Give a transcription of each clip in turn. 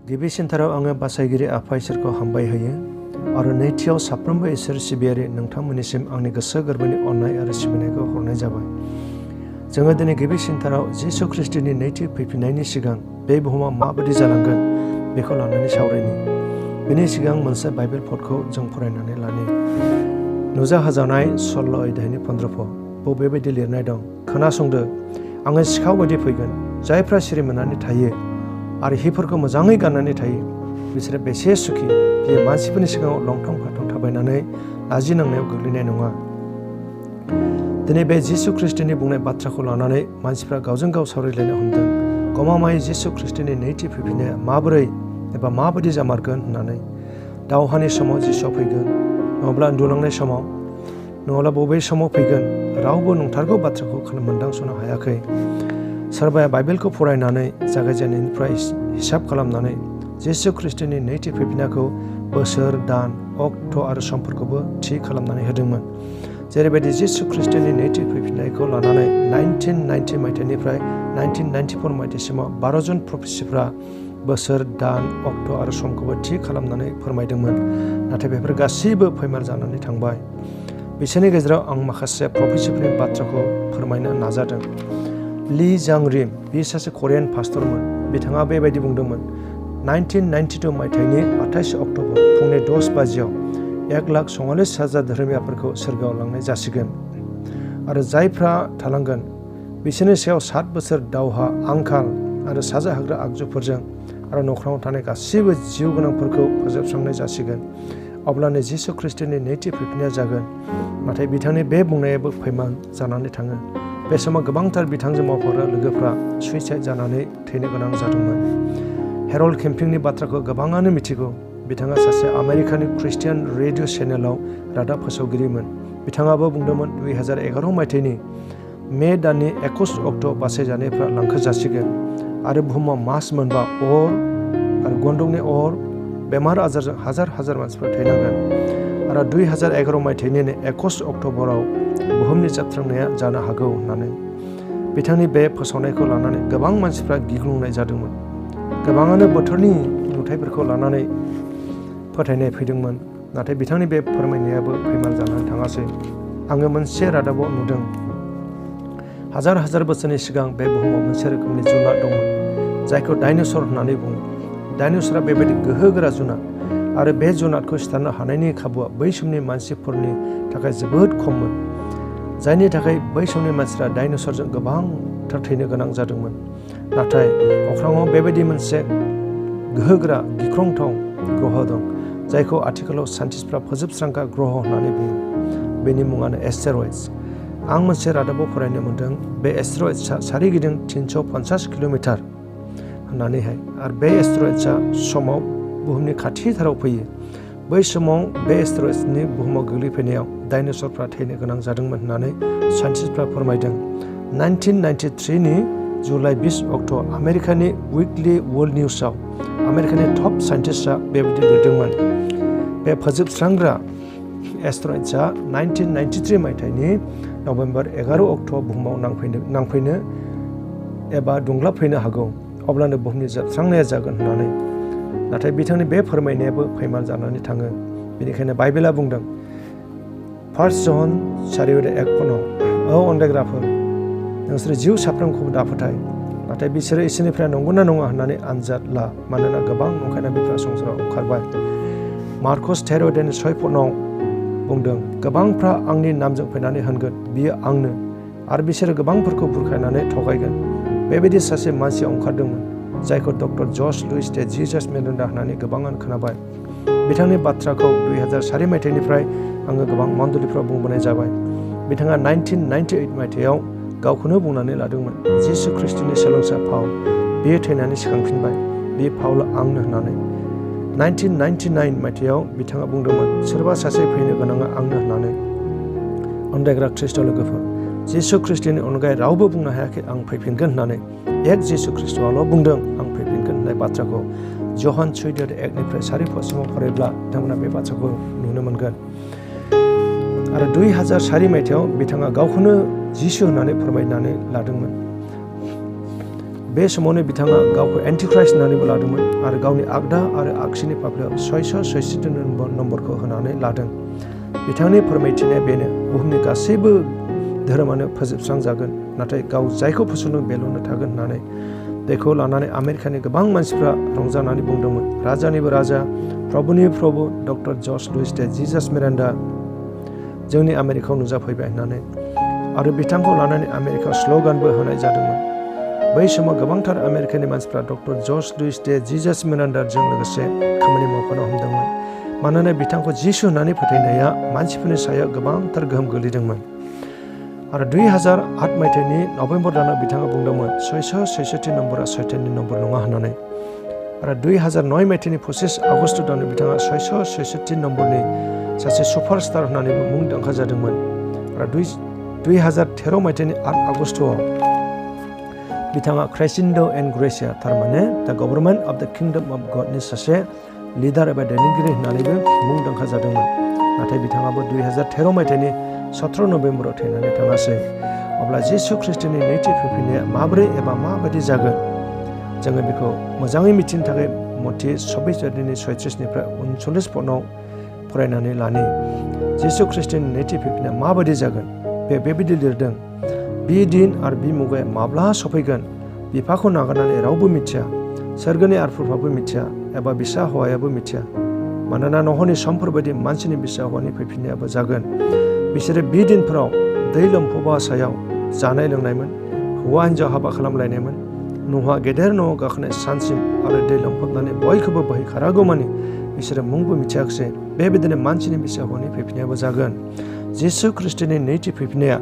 गिबिसिनथाराव आङो बासायगिरि आफा इसोरखौ हामबाय होयो आरो नैथियाव साफ्रोमबो इसोर सिबियारि नोंथांमोननिसिम आंनि गोसो गोरबोनि अननाय आरो सिबिनायखौ हरनाय जाबाय। जोङो दिनै गिबिसिनथाराव जिसु ख्रिस्टनि नैथि फैफिननायनि सिगां बे बुहुमा माबायदि जालांगोन बेखौ लानानै सावरायनि। बेनि सिगां मोनसे बाइबेल पदखौ जों फरायनानै लानि। नुजाहोजानाय 16 अध्यायनि 15 पद बेबायदि लिरनाय दं, खोनासंदो, आङो सिखाव बायदि फैगोन। जायफ्रा सिरि मोननानै थायो आरो हिफोरखौ मोजाङै गाननानै थायो बिसोरो बेसे सुखि। बियो मानसिफोरनि सिगाङाव लंथं फाथं थाबायनानै लाजिनांनायाव गोग्लैनाय नङा। दिनै बे जिसु ख्रिस्टनि बुंनाय बाथ्राखौ लानानै मानसिफ्रा गावजों गाव सावरायलायनो हमदों। गमामायै जिसु ख्रिस्टनि नैथि फैफिननाया माबोरै एबा माबायदि जामारगोन होननानै। दावहानि समाव जिसुआ फैगोन, नङाब्ला उन्दुलांनाय समाव, नङाब्ला बबे समाव फैगोन, रावबो नंथारगौ बाथ्राखौ मोनदांसनो हायाखै। सोरबाया बाइबेलखौ फरायनानै जागायजेननायनिफ्राय हिसाब खालामनानै जिसु ख्रिस्टनि नैथि फैफिननायखौ बोसोर, दान, अक्ट' आरो समफोरखौबो थि खालामनानै होदोंमोन। जेरैबायदि जिसु ख्रिस्टनि नैथि फैफिननायखौ लानानै 1990 मायथाइनिफ्राय 1994 मायथाइसिमाव 12 जन प्रफेसिफ्रा बोसोर, दान, अक्ट' आरो समखौबो थि खालामनानै फोरमायदोंमोन। नाथाय बेफोर गासैबो फैमाल जानानै थांबाय। बिसोरनि गेजेराव आं माखासे प्रफेसिफोरनि बाथ्राखौ फोरमायनो नाजादों। ली जां रिम, बियो सासे करियान पास्टरमोन। बिथाङा बेबायदि बुंदोंमोन, 1992 मायथाइनि 28 अक्ट'बर फुंनि 10 बाजियाव 1,44,000 धोरोमियाफोरखौ सोरगोआव लांनाय जासिगोन आरो जायफ्रा थालांगोन बिसोरनि सायाव 7 बोसोर दावहा, आंखाल आरो साजा होग्रा आगजुफोरजों आरो न'खराव थानाय गासैबो जिउ गोनांफोरखौ फोजोबस्रांनाय जासिगोन। अब्लानो जिसु ख्रिस्टनि नैथि फैफिननाया जागोन। नाथाय बिथांनि बे बुंनायाबो फैमाल जानानै थाङो। बे समाव गोबांथार बिथांजों मावफाग्रा लोगोफ्रा सुइसाइड जानानै थैनो गोनां जादोंमोन। हेरल्ड केम्पिंनि बाथ्राखौ गोबाङानो मिथिगौ। बिथाङा सासे आमेरिकानि ख्रिस्टियान रेडिअ' चेनेलाव रादाब फोसावगिरिमोन। बिथाङाबो बुंदोंमोन 2011 मायथाइनि मे दाननि 21 अक्ट' बासायजानायफ्रा लांखार जासिगोन आरो बुहुमाव मास मोनबा अर आरो गन्दगनि अर, बेमार आजारजों हाजार हाजार मानसिफ्रा थैनांगोन आरो 2011 मायथाइनि 21 अक्ट'बराव बुहुमनि जोबस्रांनाया जानो हागौ होननानै। बिथांनि बे फोसावनायखौ लानानै गोबां मानसिफ्रा गिग्लुंनाय जादोंमोन। गोबाङानो बोथोरनि नुथायफोरखौ लानानै फोथायनाय फैदोंमोन। नाथाय बिथांनि बे फोरमायनायाबो फैमाल जानानै थाङासै। आङो मोनसे रादाबाव नुदों, हाजार हाजार बोसोरनि सिगां बे बुहुमाव मोनसे रोखोमनि जुनार दंमोन जायखौ डाइनसर होननानै बुङो। डाइनसरा बेबायदि गोहोगोरा जुनार आरो बे जुनारखौ सिथारनो हानायनि खाबुआ बै समनि मानसिफोरनि थाखाय जोबोद खममोन, जायनि थाखाय बै समनि मानसिफ्रा डाइनसरजों गोबांथार थैनो गोनां जादोंमोन। नाथाय अख्राङाव बेबायदि मोनसे गोहोगोरा गिख्रंथाव ग्रह दं जायखौ आथिखालाव साइन्टिस्टफ्रा फोजोबस्रांग्रा ग्रह होननानै बुङो। बेनि मुङानो एस्टेरइड्स। आं मोनसे रादाबाव फरायनो मोन्दों, बे एस्टेरइड्सआ सारिगिदिं 350 किल'मिटार होननानैहाय, आरो बे एस्टेरइड्सआ समाव बुहुमनि खाथिथाराव फैयो। बै समाव बे एस्टेरइड्सनि बुहुमाव गोग्लैफैनायाव डाइनसरफ्रा थैनो गोनां जादोंमोन होननानै साइन्टिस्टफ्रा फोरमायदों। 1993 जुलाइ 20 अक्ट'आव आमेरिकानि उइकलि वर्ल्ड निउसआव आमेरिकानि टप साइन्टिस्टआ बेबायदि लिरदोंमोन, बे फोजोबस्रांग्रा एस्टेरइड्सआ 1993 मायथाइनि नभेम्बर 11 अक्ट'आव बुहुमाव नांफैनो एबा दुंग्लाबफैनो हागौ। अब्लानो बुहुमनि जोबस्रांनाया जागोन होननानै। नाथाय बिथांनि बे फोरमायनायाबो फैमाल जानानै थाङो। बेनिखायनो बाइबेला बुंदों, 1 जन 4:1 औ अनलायग्राफोर, नोंसोर जिउ साफ्रोमखौबो दाफोथाय, नाथाय बिसोरो इसोरनिफ्राय नंगौना नङा होननानै आनजाद ला, मानोना गोबां नंखाय नाबिफ्रा संसाराव ओंखारबाय। मार्कस 13:6 बुंदों, गोबांफ्रा आंनि नामजों फैनानै होनगोन बियो आंनो, आरो बिसोरो गोबांफोरखौ बुरखायनानै थगायगोन। बेबायदि सासे मानसिया ओंखारदोंमोन जायखौ डक्टर जर्ज लुइस दे जिजास मेलिन्डा होननानै गोबाङानो खोनाबाय। बिथांनि बाथ्राखौ 2004 मायथाइनिफ्राय आङो गोबां मण्डलीफ्राव बुंबोनाय जाबाय। बिथाङा 1998 मायथाइयाव गावखौनो बुंनानै लादोंमोन, जिसु ख्रिस्टनि सोलोंसा पाउल, बियो थैनानै सिखांफिनबाय, बे पाउला आंनो होननानै। 1999 मायथाइयाव बिथाङा बुंदोंमोन, सोरबा सासे फैनो गोनाङा आंनो होननानै। अनलायग्रा ख्रिस्ट लोगोफोर, जिसु ख्रिस्टनि अनगायै रावबो बुंनो हायाखै आं फैफिनगोन होननानै। एक जिसु ख्रिस्टआल' बुंदों आं फैफिनगोन होननाय बाथ्राखौ। जहान 4:1 4 पदसिमाव फरायब्ला बिथांमोना बे बाथ्राखौ नुनो मोनगोन। आरो 2004 मायथाइयाव बिथाङा गावखौनो जिसु होननानै फोरमायनानै लादोंमोन। बे समावनो बिथाङा गावखौ एन्टिख्राइस्ट होननानैबो लादोंमोन आरो गावनि आगदा आरो आगसिनि फाफ्लियाव 666 नम्बरखौ होनानै लादों। बिथांनि फोरमायथिनाया बेनो, बुहुमनि गासैबो धोरोमानो फोजोबस्रांजागोन, नाथाय गाव जायखौ फसंदों बेल'नो थागोन होननानै बेखौ लानानै आमेरिकानि गोबां मानसिफ्रा रंजानानै बुंदोंमोन, राजानिबो राजा, प्रभुनि प्रभु डक्टर जर्ज लुइस डे जिजास मिरान्डा जोंनि आमेरिकायाव नुजाफैबाय होननानै। आरो बिथांखौ लानानै आमेरिकायाव स्ल'गानबो होनाय जादोंमोन। बै समाव गोबांथार आमेरिकानि मानसिफ्रा डक्टर जर्ज लुइस डे जिजास मिरान्डाजों लोगोसे खामानि मावफानो हमदोंमोन, मानोना बिथांखौ जिसु होननानै फोथायनाया मानसिफोरनि सायाव गोबांथार गोहोम गोलैदोंमोन। आरो 2008 मायथाइनि नभेम्बर दानाव बिथाङा बुंदोंमोन 666 नम्बरा सैताननि नम्बर नङा होननानै। आरो 2009 मायथाइनि 25 आगस्ट दानाव बिथाङा 666 नम्बरनि सासे सुपारस्टार होननानैबो मुंदांखा जादोंमोन। आरो 2013 मायथाइनि 8 आगस्टआव बिथाङा क्रेसेन्ड' एन्ड ग्रेसिया, थारमाने द गभर्नमेन्ट अफ द किंडम अफ गडनि सासे लिडार एबा दैदेनगिरि होननानैबो मुंदांखा जादोंमोन। नाथाय बिथाङाबो 2013 मायथाइनि 17 नभेम्बराव थैनानै थाङासै। अब्ला जिसु ख्रिस्ट'नि नैथि फैफिननाया माबोरै एबा माबायदि जागोन, जोङो बेखौ मोजाङै मिथिनो थाखाय मत्ति 24:36निफ्राय 39 पदआव फरायनानै लानि। जिसु ख्रिस्ट'नि नैथि फैफिननाया माबायदि जागोन, बेबायदि लिरदों, बि दिन आरो बि मुगाया माब्ला सफैगोन बिफाखौ नागारनानै रावबो मिथिया, सोरगोनि आरफोरबाबो मिथिया एबा बिसा हौवायाबो मिथिया। मानोना नहनि समफोर बायदि मानसिनि बिसा हौवानि फैफिननायाबो जागोन। बिसोरो बि दिनफोराव दै लोमफ'बा सायाव जानाय लोंनायमोन, हौवा हिन्जाव हाबा खालामलायनायमोन। न'हा गेदेर न'आव गाखोनाय सानसिम आरो दै लोमफबनानै बयखौबो बोहैखारागौमानि बिसोरो मुंबो मिथियाखिसै। बेबायदिनो मानसिनि बिसा हौवानि फैफिननायाबो जागोन। जिसु ख्रिस्ट'नि नैथि फैफिननाया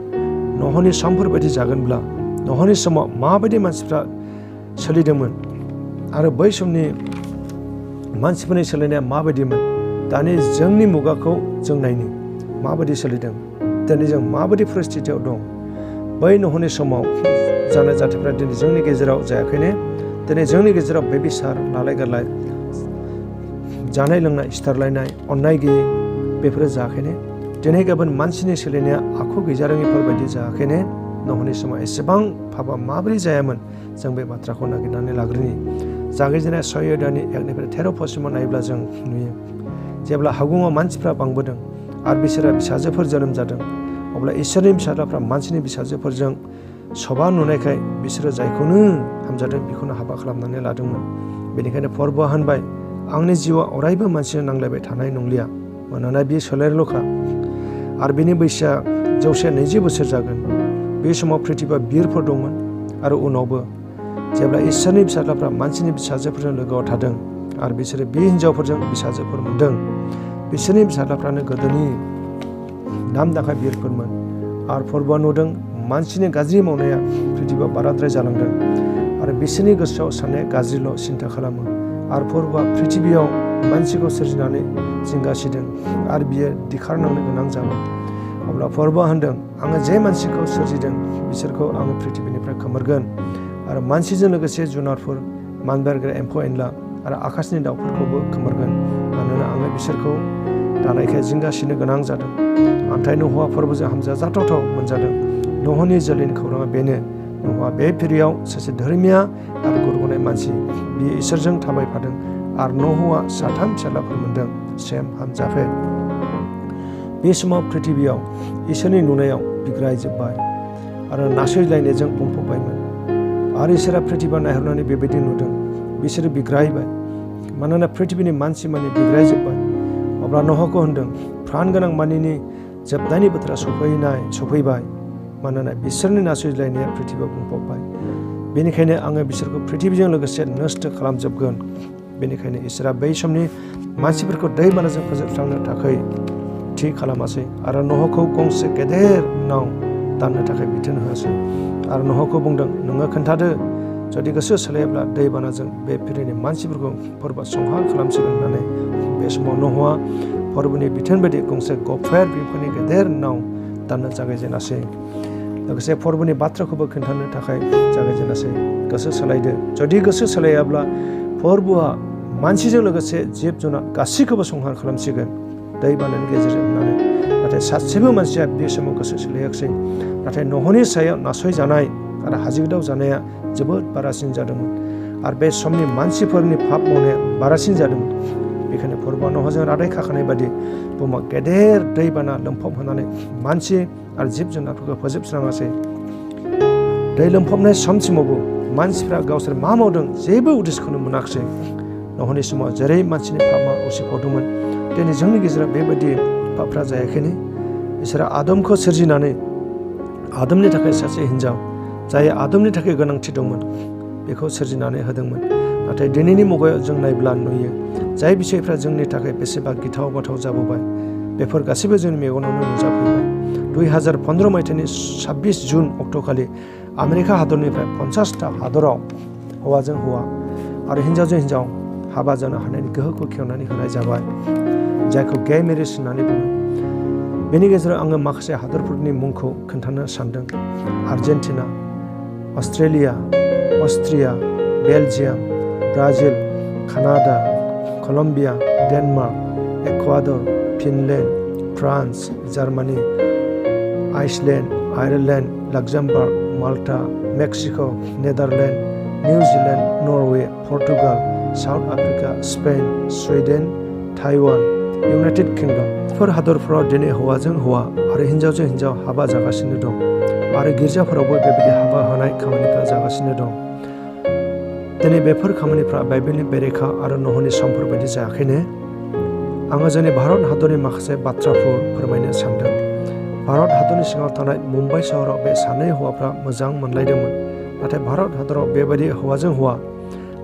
नहनि समफोर बायदि जागोनब्ला नहनि समाव माबायदि मानसिफ्रा सोलिदोंमोन आरो बै समनि मानसिफोरनि सोलिनाया माबायदिमोन, दानि जोंनि मुगाखौ जों नायनि माबायदि सोलिदों, दिनै जों माबायदि परिस्थितियाव दं। बै नहनि समाव जानाय जाथायफ्रा दिनै जोंनि गेजेराव जायाखैने। दिनै जोंनि गेजेराव बेबिसार, लालाय गारलाय, जानाय लोंनाय, सिथारलायनाय, अननाय गैयै बेफोरो जायाखैने। दिनै गाबोन मानसिनि सोलिनाया आखु गैजारोङिफोर बायदि जायाखैने। नहनि समाव एसेबां पापा माबोरै जायामोन, जों बे बाथ्राखौ नागिरनानै लाग्रोनि। जागायजेननाय 6 दाननि 1निफ्राय 13 पदसिमाव नायोब्ला जों नुयो, जेब्ला हागुङाव मानसिफ्रा बांबोदों आरो बिसोरा फिसाजोफोर जोनोम जादों, अब्ला इसोरनि फिसाज्लाफ्रा मानसिनि फिसाजोफोरजों सभा नुनायखाय बिसोरो जायखौनो हामजादों बेखौनो हाबा खालामनानै लादोंमोन। बेनिखायनो फर्बआ होनबाय, आंनि जिउआ अरायबो मानसिजों नांलायबाय थानाय नंलिया, मानोना बियो सोलेरल'खा आरो बिनि बैसोआ 120 बोसोर जागोन। बे समाव प्रिथिबियाव बिरफोर दंमोन आरो उनावबो जेब्ला इसोरनि फिसाज्लाफ्रा मानसिनि फिसाजोफोरजों लोगोआव थादों आरो बिसोरो बे हिन्जावफोरजों फिसाजोफोर मोनदों, बिसोरनि फिसाज्लाफ्रानो गोदोनि नामदांखा बिरफोरमोन। आरो फर्बआ नुदों मानसिनि गाज्रि मावनाया प्रिथिबियाव बाराद्राय जालांदों आरो बिसोरनि गोसोआव साननाया गाज्रिल' सिन्था खालामो। आरो फर्बआ प्रिथिबियाव मानसिखौ सोरजिनानै जिंगासिदों आरो बियो दिखारनांनो गोनां जागोन। अब्ला फर्बआ होनदों, आङो जे मानसिखौ सोरजिदों बिसोरखौ आङो प्रिथिबिनिफ्राय खोमोरगोन आरो मानसिजों लोगोसे जुनारफोर, मानबायग्रा एम्फौ एनला आरो आकाशनि दाउफोरखौबो खोमोरगोन, मानोना आङो बिसोरखौ दानायखाय जिंगासिनो गोनां जादों। नाथाय नहआ फर्बजों हामजाजाथाव मोनजादों। नहनि जोलैनि खौराङा बेनो, नहआ बे फिरियाव सासे धोरोमिया आरो गुरगुनाय मानसि, बियो इसोरजों थाबायफादों आरो नहआ 3 फिसाज्लाफोर मोनदों, सेम, हाम, जाफेट। बे समाव प्रिथिबियाव इसोरनि नुनायाव बिग्रायजोब्बाय आरो नासयलायनायजों बुंफबबायमोन। आरो इसोरा प्रिथिबियाव नायहरनानै बेबायदि नुदों, बिसोरो बिग्रायबाय, मानोना प्रिथिबिनि मानसि मानि बिग्रायजोब्बाय। अब्ला नहखौ होनदों, प्राण गोनां मानिनि जोबनायनि बोथोरा सफैबाय, मानोना बिसोरनि नासयलायनाया प्रिथिबियाव बुंफबबाय। बेनिखायनो आङो बिसोरखौ प्रिथिबिजों लोगोसे नस्थ' खालामजोबगोन। बेनिखायनो इसोरा बै समनि मानसिफोरखौ दैबानाजों फोजोबस्रांनो थाखाय थि खालामासै आरो नहखौ गंसे गेदेर नाव दाननो थाखाय बिथोन होआसै। आरो नहखौ बुंदों, नोङो खोन्थादो, जुदि गोसो सोलायोब्ला दैबानाजों बे फिरिनि मानसिफोरखौ फर्बआ संहार खालामसिगोन होननानै। बे समाव नहआ फर्बनि बिथोन बायदि गंसे गफेर बिफांनि गेदेर नाव दाननो जागायजेनासै। लोगोसे फर्बनि बाथ्राखौबो खोन्थानो थाखाय जागायजेनासै। गोसो सोलायदो, जुदि गोसो सोलायाब्ला फर्बआ मानसिजों लोगोसे जिब जुनार गासैखौबो संहार खालामसिगोन दै बानानि गेजेरजों होननानै। नाथाय सासेबो मानसिया बे समाव गोसो सोलायाखिसै। नाथाय नहनि सायाव नासयजानाय आरो हाजिगदाव जानाया जोबोद बारासिन जादोंमोन आरो बे समनि मानसिफोरनि पाप मावनाया बारासिन जादोंमोन। बेखायनो फुर्बा न'हजों रादाय खाखानाय बादि बुहुमा गेदेर दैबाना लोमफब होनानै मानसि आरो जिब जुनारफोरखौ फोजोबस्राङासै। दै लोमफबनाय समसिमावबो मानसिफ्रा गावसोर मा मावदों जेबो उदिसखौनो मोनाखिसै। न'हनि समाव जेरै मानसिनि पापआ उसिफावदोंमोन दिनै जोंनि गेजेराव बेबायदि पापफ्रा जायाखैनो। इसोरा आदमखौ सोरजिनानै आदमनि थाखाय सासे हिन्जाव जाय आदमनि थाखाय गोनांथि दंमोन बेखौ सोरजिनानै होदोंमोन। नाथाय दिनैनि मुगायाव जों नायब्ला नुयो जाय बिषयफ्रा जोंनि थाखाय बेसेबा गिथाव बाथाव जाबोबाय बेफोर गासैबो जोंनि मेगनावनो नुजाफैबाय। 2015 मायथाइनि 26 जुन अक्ट'खालि आमेरिका हादरनिफ्राय 50टा हादराव हौवाजों हौवा आरो हिन्जावजों हिन्जाव हाबा जानो हानायनि गोहोखौ खेवनानै होनाय जाबाय, जायखौ गे मेरिज होननानै बुङो। बेनि गेजेराव आङो माखासे हादरफोरनि मुंखौ खोन्थानो सानदों। Argentina, Australia, Austria, Belgium, Brazil, Canada, Colombia, Denmark, Ecuador, Finland, France, Germany, Iceland, Ireland, Luxembourg, Malta, Mexico', Netherlands, New Zealand, Norway, Portugal, South Africa, Spain, Sweden, Taiwan, United Kingdom. बेफोर हादरफोराव दिनै हौवाजों हौवा आरो हिन्जावजों हिन्जाव हाबा जागासिनो दं आरो गिर्जाफोरावबो बेबायदि हाबा होनाय खामानिफ्रा जागासिनो दं। दिनै बेफोर खामानिफ्रा बाइबेलनि बेरेखा आरो न'हनि समफोर बायदि जायाखैनो। आङो जोंनि भारत हादरनि माखासे बाथ्राफोर फोरमायनो सानदों। भारत हादरनि सिङाव थानाय मुम्बाइ सहराव बे सानै हौवाफ्रा मोजां मोनलायदोंमोन। नाथाय भारत हादराव बेबायदि हौवाजों हौवा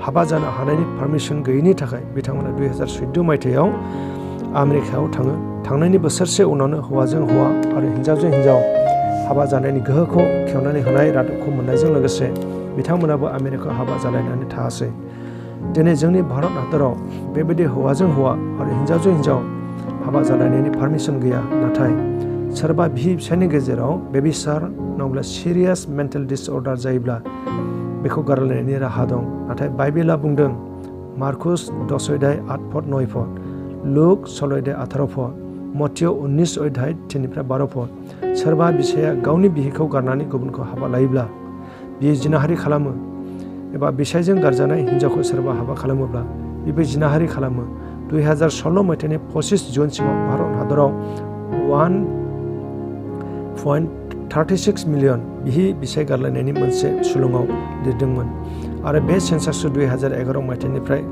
हाबा जानो हानायनि पारमिसन गैयैनि थाखाय बिथांमोना 2014 मायथाइयाव आमेरिकायाव थाङो। थांनायनि बोसोरसे उनावनो हौवाजों हौवा आरो हिन्जावजों हिन्जाव हाबा जानायनि गोहोखौ खेवनानै होनाय रादाबखौ मोननायजों लोगोसे बिथांमोनाबो आमेरिकायाव हाबा जालायनानै थायासै। दिनै जोंनि भारत हादराव बेबायदि हौवाजों हौवा आरो हिन्जावजों हिन्जाव हाबा जालायनायनि पारमिसन गैया। नाथाय सोरबा बिसि फिसायनि गेजेराव बेबिचार नङाब्ला सिरियास मेन्टेल डिसअर्डार जायोब्ला बेखौ गारलायनायनि राहा दं। नाथाय बाइबेला बुंदों मार्कुस 10 अध्याय 8 पद 9 पद, लुक 16 अध्याय 18 पद, मथिय 19 अध्याय 3-12 पद, सोरबा बिसाया गावनि बिहिखौ गारनानै गुबुनखौ हाबा लायोब्ला बियो जिनाहारि खालामो एबा बिसायजों गारजानाय हिन्जावखौ सोरबा हाबा खालामोब्ला बेबो जिनाहारि खालामो। 2016 मायथाइनि 25 जुनसिमाव भारत हादराव 1.36 मिलियन बिहि बिसाय गारलायनायनि मोनसे सुलुङाव लिरदोंमोन आरो बे सेन्सासखौ 2011 मायथाइनिफ्राय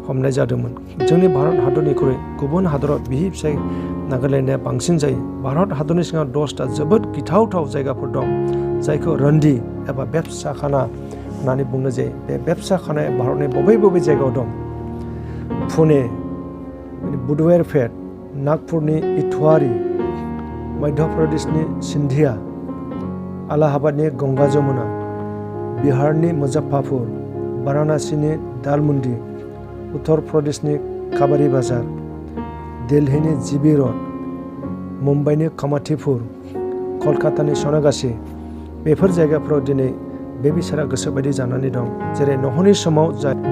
हमनाय जादोंमोन। जोंनि भारत हादरनिख्रुइ गुबुन हादराव बिहि फिसाय नागारलायनाया बांसिन जायो। भारत हादरनि सिङाव 10टा जोबोद गिथावथाव जायगाफोर दं जायखौ रन्दी एबा बेबसाखाना होननानै बुंनाय जायो। बे बेबसाखानाया भारतनि बबे बबे जायगायाव दं? पुने, बुधवारपेट, नागपुरनि इटवारी, मध्य प्रदेशनि सिंधिया, आलाहाबादनि गंगा जमुना, बिहारनि मुजफ्फरपुर, वाराणसीनि दालमुंडी, उत्तर प्रदेशनि काबारी बाजार, दिल्लीनि जीबी रोड, मुम्बाइनि कामाथिपुर, कलकातानि सनागासि। बेफोर जायगाफोराव दिनै बेबिचारा गोसोबायदि जानानै दं। जेरै न'हनि समाव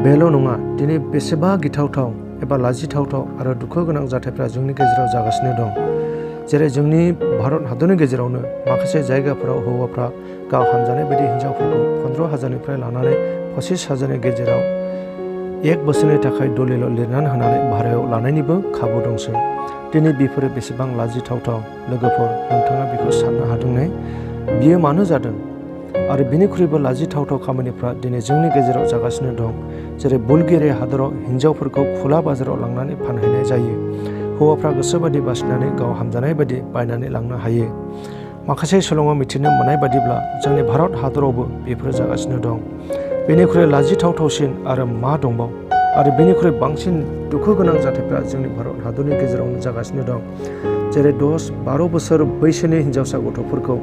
बेल' नङा, दिनै बेसेबा गिथावथाव एबा लाजिथावथाव आरो दुखु गोनां जाथायफ्रा जोंनि गेजेराव जागासिनो दं। जेरै जोंनि भारत हादरनि गेजेरावनो माखासे जायगाफोराव हौवाफ्रा गाव हामजानाय बायदि हिन्जावफोरखौ 15,000निफ्राय लानानै 25,000नि गेजेराव 1 बोसोरनि थाखाय दलिल लिरनानै होनानै भारायाव लानायनिबो खाबु दंसै। दिनै बेफोरो बेसेबां लाजिथावथाव लोगोफोर, नोंथाङा बेखौ साननो हादों ने? बियो मानो जादों? आरो बिनिख्रुइबो लाजिथावथाव खामानिफ्रा दिनै जोंनि गेजेराव जागासिनो दं। जेरै बुलगेरिया हादराव हिन्जावफोरखौ खुला बाजाराव लांनानै फानहैनाय जायो। हौवाफ्रा गोसोबायदि बासिनानै गाव हामजानाय बायदि बायनानै लांनो हायो। माखासे सुलुङाव मिथिनो मोननाय बादिब्ला जोंनि भारत हादरावबो बेफोरो जागासिनो दं। बेनिख्रुइ लाजिथावथावसिन आरो मा दंबावो? आरो बेनिख्रुइ बांसिन दुखु गोनां जाथायफ्रा जोंनि भारत हादरनि गेजेरावनो जागासिनो दं। जेरै 10-12 बोसोर बैसोनि हिन्जावसा गथ'फोरखौ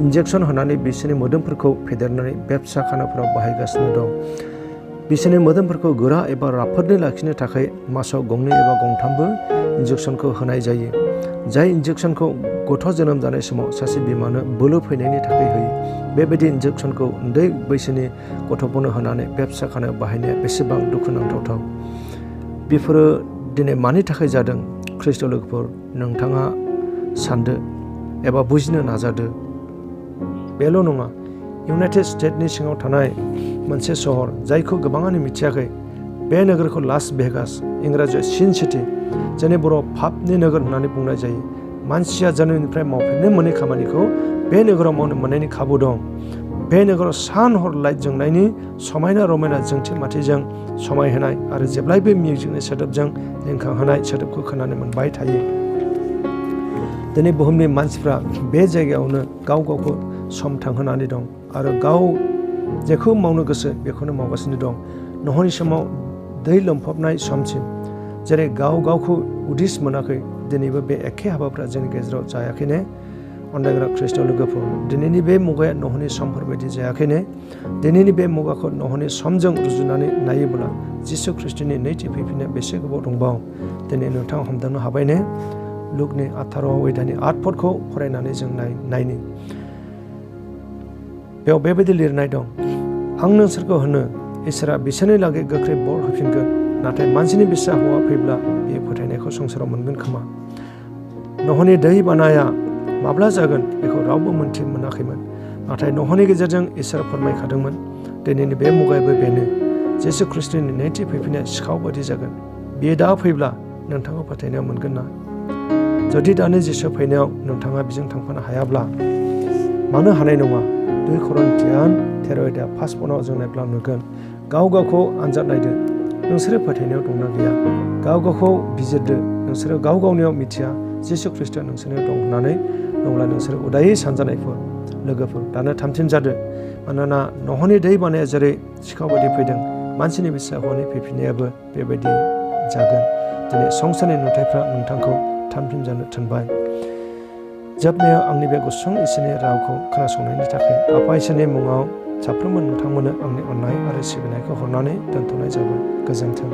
इन्जेकसन होनानै बिसोरनि मोदोमफोरखौ फेदेरनानै बेबसाखानाफोराव बाहायगासिनो दं। बिसोरनि मोदोमफोरखौ गोरा एबा राफोदै लाखिनो थाखाय मासाव 2 एबा 3बो इन्जेकसनखौ होनाय जायो। जाय इन्जेकसनखौ गथ' जोनोम जानाय समाव सासे बिमानो बोलो फैनायनि थाखाय होयो। बेबायदि इन्जेकसनखौ उन्दै बैसोनि गथ'फोरनो होनानै बेबसाखानायाव बाहायनाया बेसेबां दुखुनांथाव। बेफोरो दिनै मानि थाखाय जादों? ख्रिस्ट' लोगोफोर, नोंथाङा सानदो एबा बुजिनो नाजादो। बेल' नङा, इउनाइटेड स्टेट्सनि सिङाव थानाय मोनसे सहर जायखौ गोबाङानो मिथियाखै बे नोगोरखौ लास भेगास इंराजियाव सिन सिटि जोंनि बर' पापनि नोगोर होननानै बुंनाय जायो। मानसिया जोनोमनिफ्राय मावफेरनो मोनै खामानिखौ बे नोगोराव मावनो मोननायनि खाबु दं। बे नोगोराव सान हर लाइट जोंनायनि समायना रमायना जोंथि माथिजों समायहोनाय आरो जेब्लायबो मिउजिकनि सोदोबजों रिंखांहोनाय सोदोबखौ खोनानो मोनबाय थायो। दिनै बुहुमनि मानसिफ्रा बे जायगायावनो गाव गावखौ सम थांहोनानै दं आरो गाव जेखौ मावनो गोसो बेखौनो मावगासिनो दं। न'हरनि समाव दै लोमफबनाय समसिम जेरै गाव गावखौ उदिस मोनाखै दिनैबो बे एखे हाबाफ्रा जोंनि गेजेराव जायाखैनो। अनलायग्रा ख्रिस्ट' लोगोफोर दिनैनि बे मुगाया न'हरनि समफोर बायदि जायाखैनो। दिनैनि बे मुगाखौ न'हरनि समजों रुजुनानै नायोब्ला जिसु ख्रिस्ट'नि नैथि फैफिननाया बेसे गोबाव दंबावो दिनै नोंथाङा हमदांनो हाबायने। लुकनि 18 अध्यायनि 8 पदखौ फरायनानै जों नायनि बेयाव बेबायदि लिरनाय दं। आं नोंसोरखौ होनो इसोरा बिसोरनि लागै गोख्रै बर होफिनगोन नाथाय मानसिनि बिसा हौवा फैब्ला बे फोथायनायखौ संसाराव मोनगोन खोमा। न'हरनि दै बानाया माब्ला जागोन बेखौ रावबो मोनथि मोनाखैमोन नाथाय न'हरनि गेजेरजों इसोर फोरमायखादोंमोन। दिनैनि बे मुगायाबो बेनो जिसु ख्रिस्ट'नि नैथि फैफिननाया सिखाव बायदि जागोन। बियो दा फैब्ला नोंथाङा फोथायनायाव मोनगोन ना? जुदि दानि जिसु फैनायाव नोंथाङा बिजों थांफानो हायाब्ला मानो हानाय नङा। 2 करिन्थियान 13 5 पनाव जों नायब्ला नुगोन। गाव गावखौ आनजाद नायदो नोंसोरो फोथायनायाव दंना गैया। गाव गावखौ बिजिरदो नोंसोरो गाव गावनियाव मिथिया जिसु ख्रिस्ट'आ नोंसोरनियाव दं होननानै दंब्ला नोंसोरो उदायै सानजानायफोर लोगोफोर दानो थामथिम जादो। मानोना न'हरनि दै बानाया जेरै सिखाव बायदि फैदों मानसिनि बिसा हौवानि फैफिननायाबो बेबायदि जागोन। दिनै संसारनि नुथायफ्रा नोंथांखौ थामथिम जानो थिनबाय। जोबनायाव आंनि बे गुसुं इसोरनि रावखौ खोनासंनायनि थाखाय आफा इसोरनि मुङाव साफ्रोमबो नोंथांमोननो आंनि अननाय आरो सिबिनायखौ हरनानै दोनथ'नाय जाबाय। गोजोन्थों।